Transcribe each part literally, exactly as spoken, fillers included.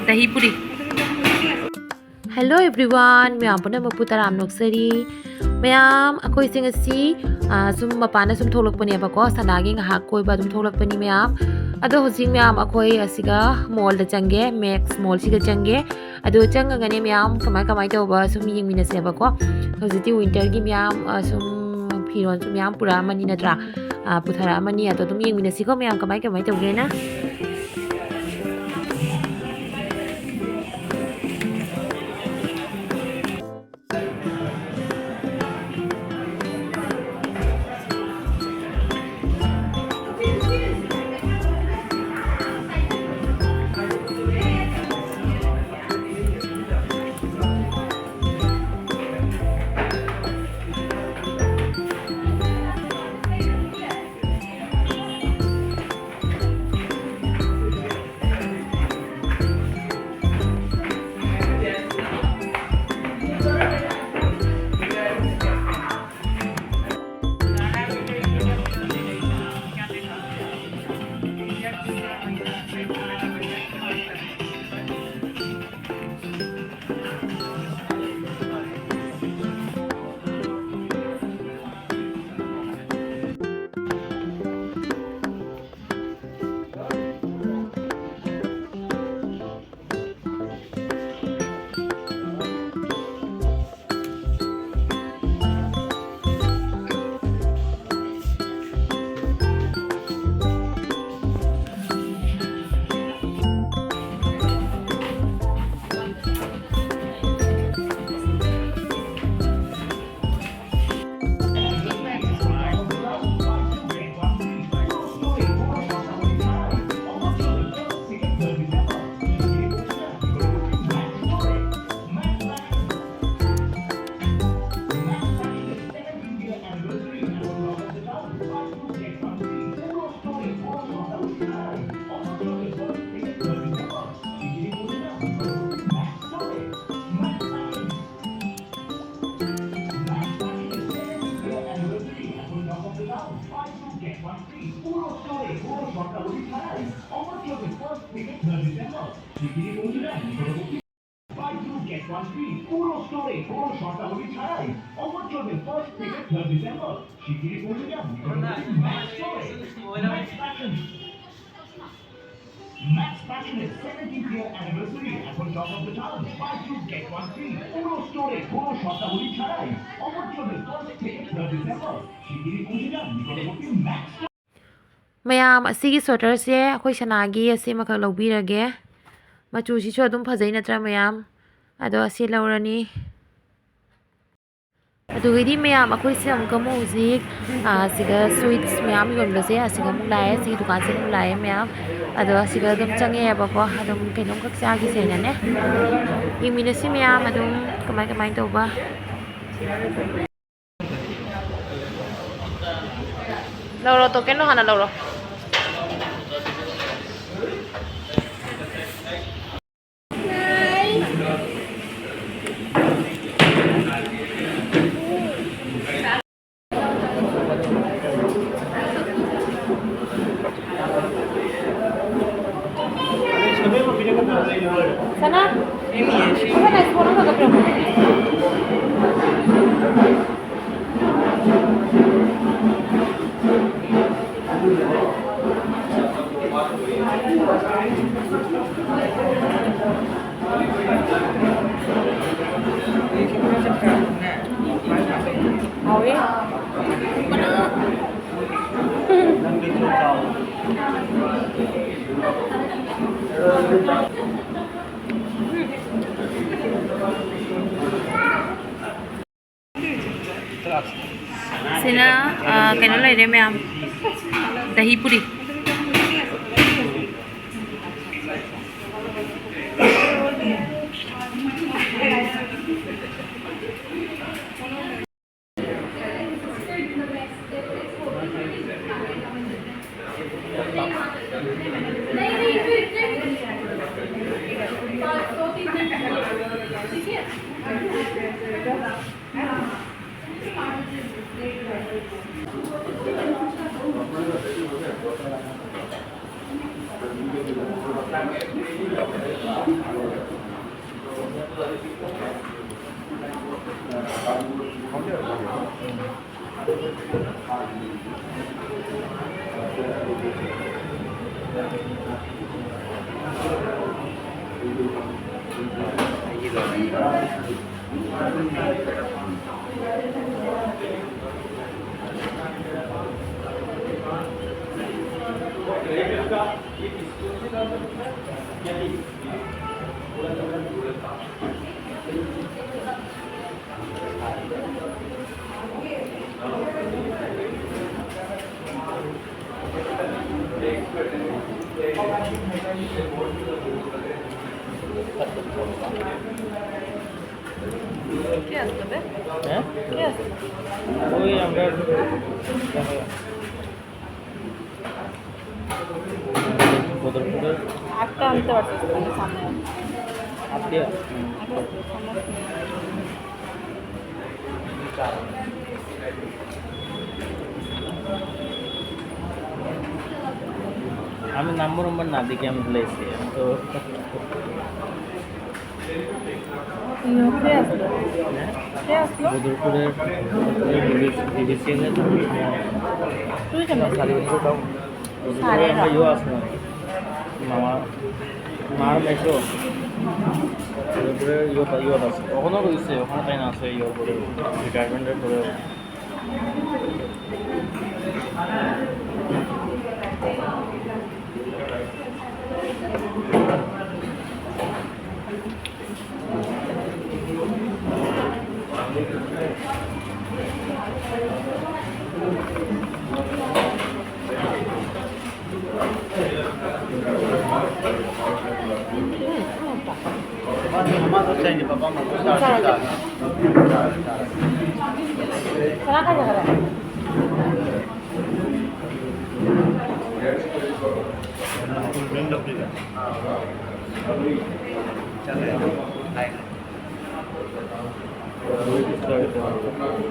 ꯗꯍꯤ ꯄꯨꯔꯤ꯫ Hello everyone, ꯃꯌꯥꯝ ꯄꯨꯝꯅꯃꯛꯄꯨ ꯇꯔꯥꯝꯅ ꯑꯣꯛꯆꯔꯤ꯫ ꯃꯌꯥꯝ, ꯑꯩꯈꯣꯏꯁꯦ ꯉꯁꯤ, ꯑ, ꯁꯨꯝ ꯃꯄꯥꯟꯗ ꯁꯨꯝ ꯊꯣꯛꯂꯛꯄꯅꯦꯕꯀꯣ, ꯁꯅꯥꯒꯤ ꯉꯥꯏꯍꯥꯛ ꯀꯣꯏꯕ ꯑꯗꯨꯝ ꯊꯣꯛꯂꯛꯄꯅꯤ ꯃꯌꯥꯝ꯫ ꯑꯗꯣ ꯍꯧꯖꯤꯛ ꯃꯌꯥꯝ ꯑꯩꯈꯣꯏ ꯑꯁꯤꯒ ꯃꯣꯜꯗ ꯆꯪꯒꯦ, ꯃꯦꯛꯁ ꯃꯣꯜꯁꯤꯗ ꯆꯪꯒꯦ꯫ ꯑꯗꯣ ꯆꯪꯉꯒꯅꯦ ꯃꯌꯥꯝ ꯀꯃꯥꯏ ꯀꯃꯥꯏ ꯇꯧꯕ ꯁꯨꯝ ꯌꯦꯡꯃꯤꯟꯅꯁꯦꯕꯀꯣ꯫ ꯍꯧꯖꯤꯛꯇꯤ ꯋꯤꯟꯇꯔꯒꯤ ꯃꯌꯥꯝ, ꯑ, ꯁꯨꯝ ꯐꯤꯔꯣꯜꯁꯨ ꯃꯌꯥꯝ ꯄꯨꯔꯛꯑꯃꯅꯤ ꯅꯠꯇ꯭ꯔꯥ? ꯑ, ꯄꯨꯊꯔꯛꯑꯃꯅꯤ꯫ ꯑꯗꯣ ꯑꯗꯨꯝ ꯌꯦꯡꯃꯤꯟꯅꯁꯤꯀꯣ ꯃꯌꯥꯝ ꯀꯃꯥꯏ ꯀꯃꯥꯏ ꯇꯧꯒꯦꯅ꯫ Buy two get one free, পুরো স্টোরে কোনো শর্তাবলী ছাড়াই। অফার চলবে ফার্স্ট থেকে থার্ড ডিসেম্বর। শিগগিরই পৌঁছে যান নিকটবর্তী ম্যাক্স স্টোরে। ম্যাক্স ফ্যাশন, ম্যাক্স ফ্যাশনের সেভেন্টিন্থ ইয়ার অ্যানিভার্সারি। এখন top of the town, buy two get one free. পুরো স্টোরে কোনো শর্তাবলী ছাড়াই। অফার চলবে ফার্স্ট থেকে থার্ড ডিসেম্বর। শিগগিরই পৌঁছে যান নিকটবর্তী ম্যাক্স। ꯃꯌꯥꯝ, ꯑꯁꯤꯒꯤ ꯁ꯭ꯋꯦꯇꯔꯁꯦ ꯑꯩꯈꯣꯏ ꯁꯅꯥꯒꯤ, ꯑꯁꯤ ꯑꯃꯈꯛ ꯂꯧꯕꯤꯔꯒꯦ꯫ ꯃꯆꯨꯁꯤꯁꯨ ꯑꯗꯨꯝ ꯐꯖꯩ ꯅꯠꯇ꯭ꯔꯥ ꯃꯌꯥꯝ? ꯑꯗꯣ ꯑꯁꯤ ꯂꯧꯔꯅꯤ꯫ ꯑꯗꯨꯒꯤꯗꯤ ꯃꯌꯥꯝ, ꯑꯩꯈꯣꯏꯁꯦ ꯑꯃꯨꯛꯀ ꯑꯃꯨꯛ ꯍꯧꯖꯤꯛ, ꯑ, ꯁꯤꯗ ꯁ꯭ꯋꯤꯠꯁ ꯃꯌꯥꯝ ꯌꯣꯟꯕꯁꯦ ꯑꯁꯤꯒ ꯑꯃꯨꯛ ꯂꯥꯛꯑꯦ, ꯁꯤꯒꯤ ꯗꯨꯀꯥꯟꯁꯤꯗ ꯑꯃꯨꯛ ꯂꯥꯛꯑꯦ ꯃꯌꯥꯝ꯫ ꯑꯗꯣ ꯑꯁꯤꯗ ꯑꯗꯨꯝ ꯆꯪꯉꯛꯑꯦꯕꯀꯣ, ꯑꯗꯨꯝ ꯀꯩꯅꯣꯝꯈꯛ ꯆꯥꯒꯤꯁꯦꯅꯅꯦ꯫ ꯌꯦꯡꯃꯤꯟꯅꯁꯤ ꯃꯌꯥꯝ ꯑꯗꯨꯝ ꯀꯃꯥꯏ ꯀꯃꯥꯏꯅ ꯇꯧꯕ꯫ ꯂꯧꯔꯣ, ꯇꯣꯀꯦꯟꯗꯣ ꯍꯥꯟꯅ ꯂꯧꯔꯣ꯫ ꯁꯅꯥ, ꯁꯅꯥ, ꯁ꯭ꯄꯣꯟ ꯑꯃꯈꯛ ꯄꯤꯔꯛꯎ꯫ ꯍꯥꯎꯋꯤ꯫ ꯁꯤꯅ, ꯑ, ꯀꯩꯅꯣ ꯂꯩꯔꯦ ꯃꯌꯥꯝ, ꯗꯍꯤ ꯄꯨꯔꯤ꯫ কে আসলো বে? হ্যাঁ? কে আসলো? ওই আমরা বদরপুরের আটটা আনতে পারছিস তো, সামনে। আটটা? হুম। আটটা সামনে। আমি নাম্বার নাম্বার না দেখে আমি ভুলে গেছি। আমি তো ইয়ো, কে আসলো? কে আসলো? বদরপুরের বিবিসি। তুই কেমন আছিস? সারি বছর তাও বদরপুরে সারেরা। আমার ইয়ো আসলো। মামা, মার মেসো। বদরপুরে ইয়ো, ইয়ো আছে। ওখানেও রয়েছে, ওখানে তাই না আছে ইয়ো করে, রিটায়ারমেন্টের পরে।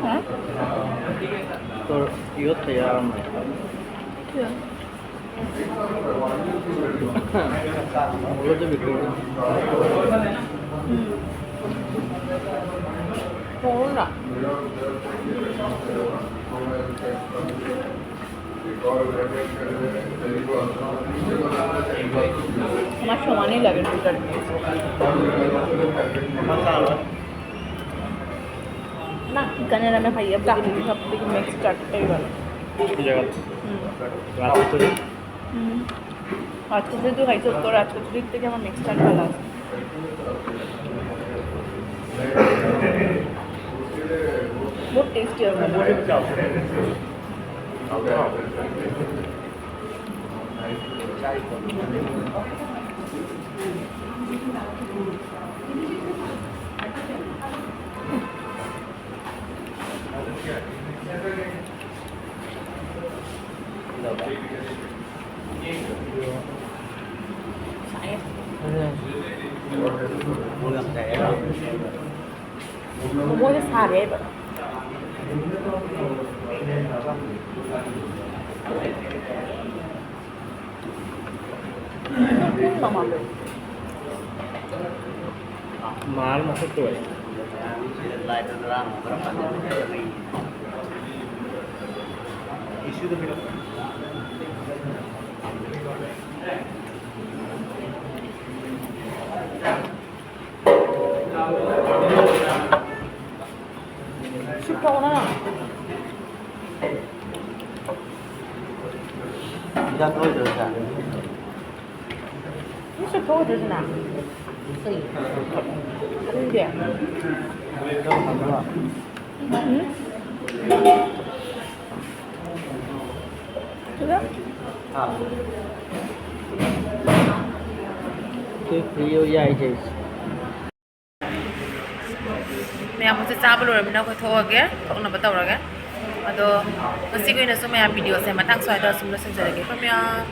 হ্যাঁ? তোর ইয়ে হচ্ছে, আম, কি হয়? ꯎꯝ꯫ ꯍꯣꯡꯅ꯫ ꯃꯥ ꯁꯣꯃꯥꯅꯤ ꯂꯒꯦ ꯇꯨ ꯇꯔ꯫ ना, कने ना मैं भैया, सब मिक्स चट पे ही वाला। ये जगह। हम्म। रात को तो। हम्म। रात को तो तू है, तो रात को तो देखते क्या, मैं मिक्स चट वाला। बहुत टेस्टी है। ꯁꯥꯏꯌꯦ꯫ ꯃꯣꯃꯣꯁꯦ ꯁꯥꯔꯦꯕ꯫ ꯃꯥꯜ ꯃꯊꯛꯇ ꯑꯣꯏ꯫ ꯁꯨꯞ ꯊꯛꯑꯣ ꯅꯪ꯫ ꯏꯟꯖꯥꯡ ꯊꯣꯛꯑꯣꯏꯗ꯭ꯔꯣ ꯏꯟꯖꯥꯡ? ꯅꯪ ꯁꯨꯞ ꯊꯛꯑꯣꯏꯗ꯭ꯔꯣ ꯁꯤꯅ? ꯀꯩ? ꯈꯪꯗꯦ꯫ ꯎꯝ꯫ ꯁꯤꯗ? ꯍꯥ? ꯁꯤ ꯐ꯭ꯔꯤ ꯑꯣꯏ ꯌꯥꯏꯁꯦ꯫ ꯃꯌꯥꯝ ꯍꯧꯖꯤꯛ ꯆꯥꯕ ꯂꯣꯏꯔꯕꯅꯤꯅ ꯑꯩꯈꯣꯏ ꯊꯣꯛꯑꯒꯦ, ꯊꯣꯛꯅꯕ ꯇꯧꯔꯒꯦ꯫ ꯑꯗꯣ ꯉꯁꯤꯒꯤ ꯑꯣꯏꯅꯁꯨ ꯃꯌꯥꯝ ꯚꯤꯗꯤꯑꯣꯁꯦ ꯃꯇꯥꯡ ꯁ꯭ꯋꯥꯏꯗ ꯁꯨꯝ ꯂꯣꯏꯁꯤꯟꯖꯔꯒꯦ꯫ ꯑꯩꯈꯣꯏ ꯃꯌꯥꯝ